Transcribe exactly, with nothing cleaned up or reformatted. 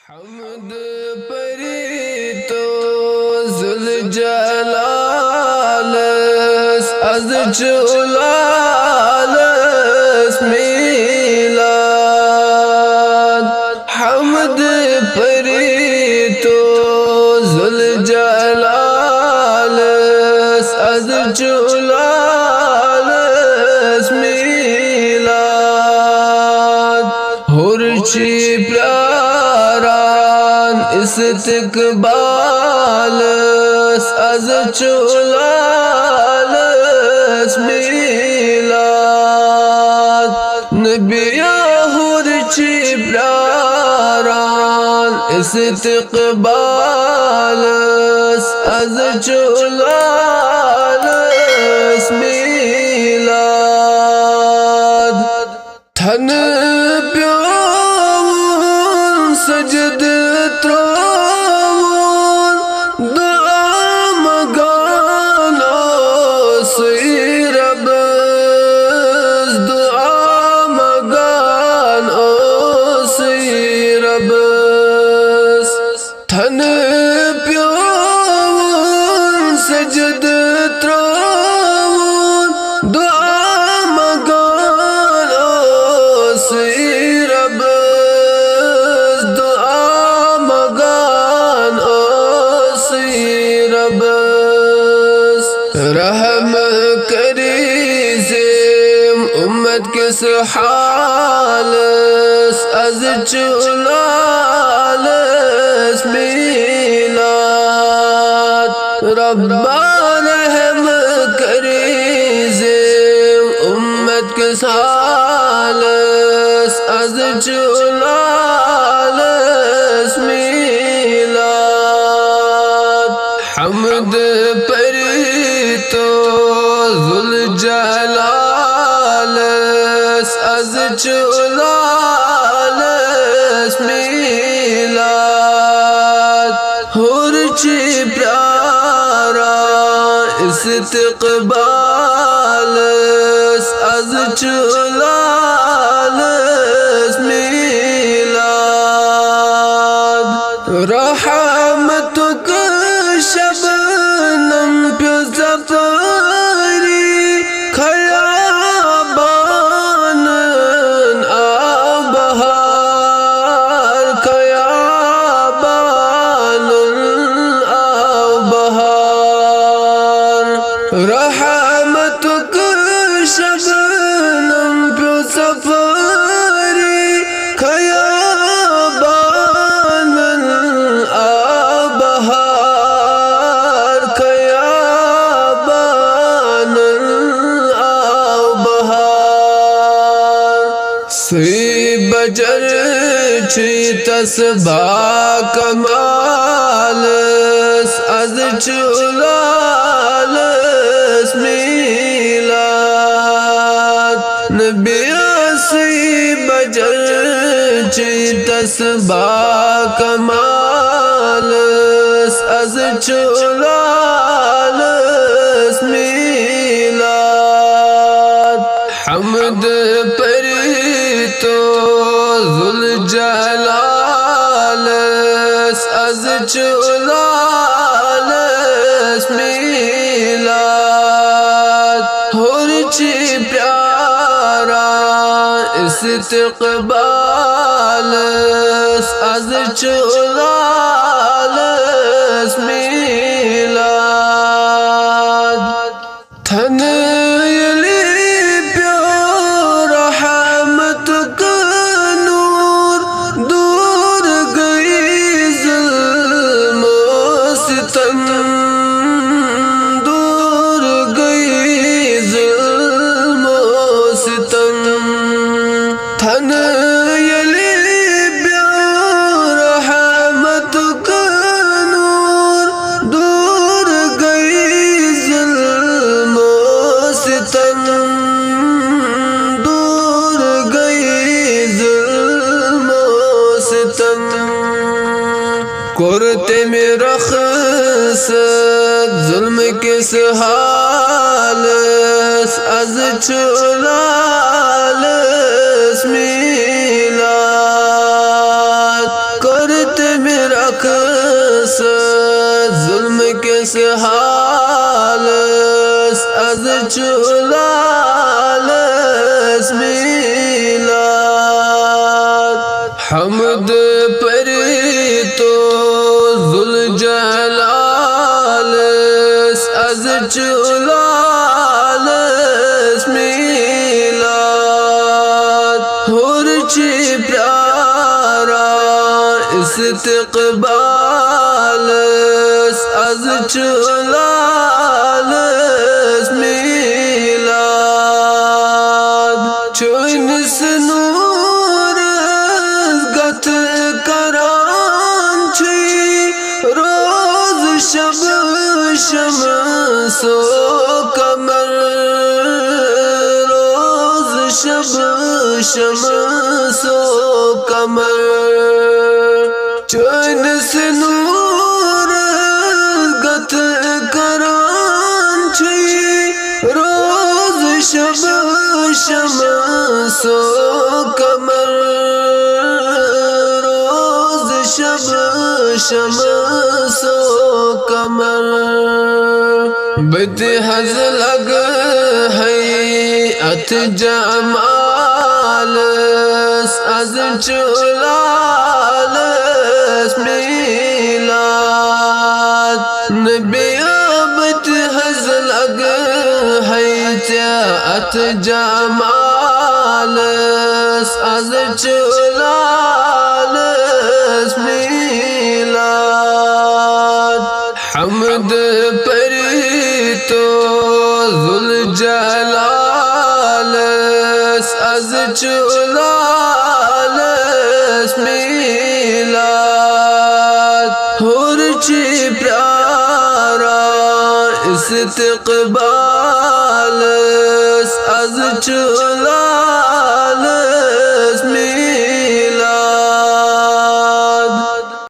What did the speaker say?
حمد پری تو ذوالجلالس، از چھُ لالس میلاد۔ حمد پری تو ذوالجلالس، از چھُ لالس میلاد۔ ہور چھ پیاران استقبالس، از چھُ لالس میلاد۔ نبیا ہور چھ پیاران استقبالس، از چھُ لالس میلاد۔ تھن پیوٚوُن سجدٕ ترٛووُن، دُعا منٛگان اوسُے رۄبس، دُعا منٛگان اوسُے رۄبس۔ تھن پیوٚوُن سجدٕ ترٛووُن، دُعا منٛگان اوسُے رۄبس، دُعا منٛگان اوسُے رۄبس۔ رحم کٔرۍ زِ اُمت کِس حالس، از چھُ لالس میلاد۔ رۄبا رحم کٔرۍ زِ اُمت کِس حالس، از چھُ لالس میلاد۔ حمد پری تو ذوالجلالس، از چھُ لالس میلاد۔ ہور چھ پیاران استقبالس، از چھُ لالس میلاد۔ رحمتُک شبنم پیوٚو ژۄپٲری، خیابانن آو بہار، خیابانن آو بہار۔ رحمتُک شبنم پیوٚو ژۄپٲری، خیابانن آو بہار، خیابانن آو بہار۔ سُے بجر چھُ تسبا کمالس، از چھُ لالس میلاد۔ نبیا سُے بجر چھُ تسبا کمالس، از چھُ لالس میلاد۔ حمد پری تو ذوالجلالس، از چھُ لالس میلاد۔ ہور چھ پیاران استقبالس، از چھُ لالس میلاد۔ تھن ییٚلہِ پیوٚو رحمتُک نوٗر، دوٗر گٔے ظلم و ستم، دوٗر گٔے ظلم و ستم۔ تھن ییٚلہِ پیوٚو رحمتُک نوٗر، دوٗر گٔے ظلم و ستم، دوٗر گٔے ظلم و ستم۔ کوٚر تٔمۍ رخصت ظلم کِس حالس، از چھُ لالس میلاد۔ کوٚر تمہِ رقصس ظلم کِس حالس، از چھُ لالس میلاد۔ حمد پٔرِتو ذوالجلالس، از چھُ لالس میلاد۔ ہور چھِ پیاران استقبالس، از چھُ لالس میلاد۔ چٲنِس نوٗرس گتھ کران چھُ روز شب شمس و قمر، روز شب شمس و قمر۔ چٲنِس نوٗرس گتھ کران چھُ روز شب شمس و قمر، روز شب شمس و قمر۔ بہٕ تہِ حظ لگہٕ ہے اتھ جمالس، از چھُ لالس میلاد۔ نبیا، بہٕ تہِ حظ لگہٕ ہے ژےٚ اتھ جمالس، از چھُ لالس میلاد۔ حمد پٔرِتو ذوالجلالس، از چھُ لالس میلاد۔ ہور چھِ پیاران استقبال